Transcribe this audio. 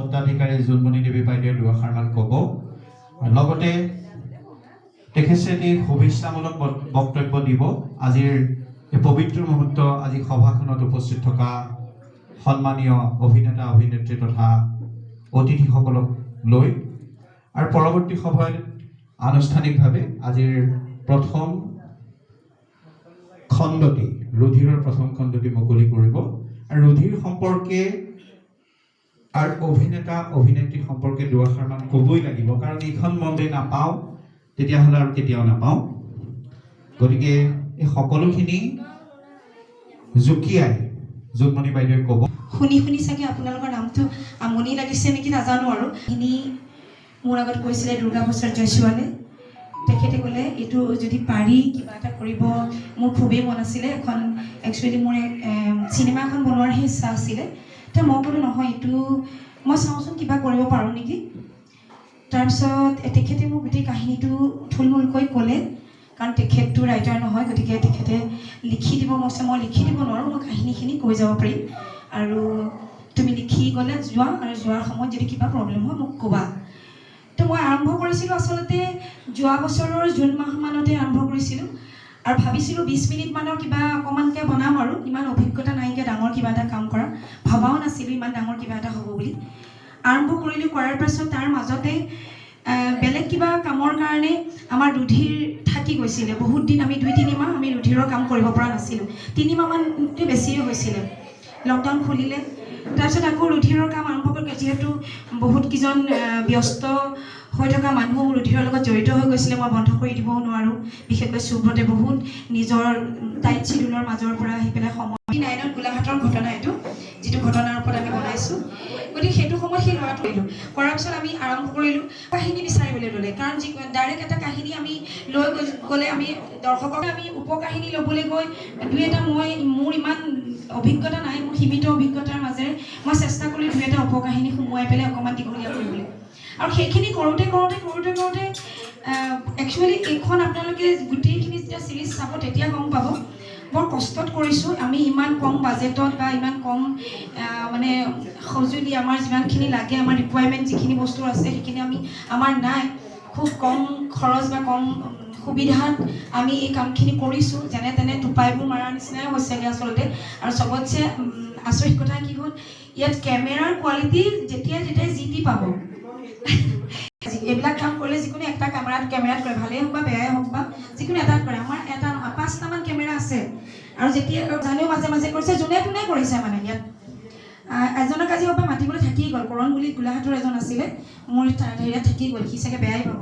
স্বত্বাধিকাৰী জোনমণি দেৱী বাইদেৱে দুআষাৰমান ক'ব। লগতে তেখেতে এটি শুভেচ্ছামূলক বক্তব্য দিব। আজিৰ এই পবিত্ৰ মুহূৰ্ত, আজি সভাখনত উপস্থিত থকা সন্মানীয় অভিনেতা অভিনেত্ৰী তথা অতিথিসকলক লৈ আৰু পৰৱৰ্তী সভাত আনুষ্ঠানিকভাৱে আজিৰ প্ৰথম খণ্ডটি, ৰুধিৰৰ প্ৰথম খণ্ডটি মুকলি কৰিব। আৰু ৰুধিৰ সম্পৰ্কে আৰু অভিনেতা অভিনেত্ৰী সম্পৰ্কে দুআষাৰমান ক'বই লাগিব, কাৰণ এইখন মঞ্চে নাপাওঁ তেতিয়াহ'লে আৰু কেতিয়াও নাপাওঁ। গতিকে এই সকলোখিনি জুকিয়াই জোনমণি বাইদেৱে ক'ব। শুনি শুনি চাগে আপোনালোকৰ নামটো আমনি লাগিছে নেকি নাজানো। আৰু এইখিনি মোৰ আগত কৈছিলে দুৰ্গা প্ৰসাদ জয়ছোৱালে। তেখেতে ক'লে, এইটো যদি পাৰি কিবা এটা কৰিব। মোৰ খুবেই মন আছিলে এখন, একচুৱেলি মোৰ চিনেমা এখন বনোৱাৰহে ইচ্ছা আছিলে। তো মই ক'লোঁ, নহয়, এইটো মই চাওঁচোন কিবা কৰিব পাৰোঁ নেকি। তাৰপিছত তেখেতে মোক গোটেই কাহিনীটো থুলমূলকৈ ক'লে, কাৰণ তেখেতটো ৰাইটাৰ নহয়, গতিকে তেখেতে লিখি দিব। মই কৈছোঁ, মই লিখি দিব নোৱাৰোঁ, মই কাহিনীখিনি কৈ যাব পাৰিম আৰু তুমি লিখি গ'লে যোৱা আৰু যোৱাৰ সময়ত যদি কিবা প্ৰব্লেম হয় মোক ক'বা। তো মই আৰম্ভ কৰিছিলোঁ, আচলতে যোৱা বছৰৰ জুন মাহ মানতে আৰম্ভ কৰিছিলোঁ আৰু ভাবিছিলোঁ 20 মিনিটমানৰ কিবা অকণমানকৈ বনাম। আৰু ইমান অভিজ্ঞতা নাইকিয়া, ডাঙৰ কিবা এটা কাম কৰা ভবাও নাছিলোঁ ইমান ডাঙৰ কিবা এটা হ'ব বুলি। আৰম্ভ কৰিলোঁ, কৰাৰ পাছত তাৰ মাজতে বেলেগ কিবা কামৰ কাৰণে আমাৰ ৰুধিৰ থাকি গৈছিলে বহুত দিন। আমি 2-3 মাহ আমি ৰুধিৰৰ কাম কৰিব পৰা নাছিলোঁ, 3 মাহমানতকৈ বেছিয়ে হৈছিলে। লকডাউন খুলিলে, তাৰপিছত আকৌ ৰুধিৰৰ কাম আৰম্ভ কৰি, যিহেতু বহুতকেইজন ব্যস্ত হৈ থকা মানুহ ৰুধিৰৰ লগত জড়িত হৈ গৈছিলে, মই বন্ধ কৰি দিবও নোৱাৰোঁ। বিশেষকৈ সুব্ৰতে বহুত নিজৰ টাইট চিডিউলৰ মাজৰ পৰা আহি পেলাই সময় 9ত গোলাঘাটৰ ঘটনা এইটো, যিটো ঘটনাৰ ওপৰত আমি বনাইছোঁ। গতিকে সেইটো সময়ত সেই ল'ৰাটো কৰিলোঁ। কৰাৰ পিছত আমি আৰম্ভ কৰিলোঁ, কাহিনী বিচাৰিবলৈ ল'লে, কাৰণ যি ডাইৰেক্ট এটা কাহিনী আমি লৈ গ'লে আমি দৰ্শকক আমি উপকাহিনী ল'বলৈ গৈ দুই এটা, মই মোৰ ইমান অভিজ্ঞতা নাই, মোৰ সীমিত অভিজ্ঞতাৰ মাজেৰে মই চেষ্টা কৰিলোঁ দুই এটা উপকাহিনী সোমোৱাই পেলাই অকণমান দীঘলীয়া কৰিবলৈ। আৰু সেইখিনি কৰোঁতে কৰোঁতে কৰোঁতে কৰোঁতে একচুৱেলি এইখন আপোনালোকে গোটেইখিনি যেতিয়া ছিৰিজ চাব তেতিয়া গম পাব, বৰ কষ্টত কৰিছোঁ আমি। ইমান কম বাজেটত বা ইমান কম মানে সঁজুলি আমাৰ যিমানখিনি লাগে, আমাৰ ৰিকুৱাৰমেণ্ট যিখিনি বস্তু আছে সেইখিনি আমি আমাৰ নাই। খুব কম খৰচ বা কম সুবিধাত আমি এই কামখিনি কৰিছোঁ। যেনে তেনে টোপাইবোৰ মৰাৰ নিচিনাই হৈছেগৈ আচলতে। আৰু চবতছে আচৰিত কথা কি হ'ল, ইয়াত কেমেৰাৰ কোৱালিটি যেতিয়াই তেতিয়াই যি টি পাব। এইবিলাক কাম কৰিলে যিকোনো এটা কেমেৰাত কৰে, ভালেই হওক বা বেয়াই হওক বা যিকোনো এটাত কৰে। আমাৰ এটা নহয়, পাঁচটামান কেমেৰা আছে। আৰু যেতিয়া জানেও মাজে মাজে কৰিছে, যোনে তোনে কৰিছে। মানে ইয়াত এজনক আজি পৰা মাতিবলৈ থাকি গ'ল, কৰণ বুলি গোলাঘাটৰ এজন আছিলে, মোৰ হেৰিয়াত থাকি গ'ল, সি চাগে বেয়াই পাব।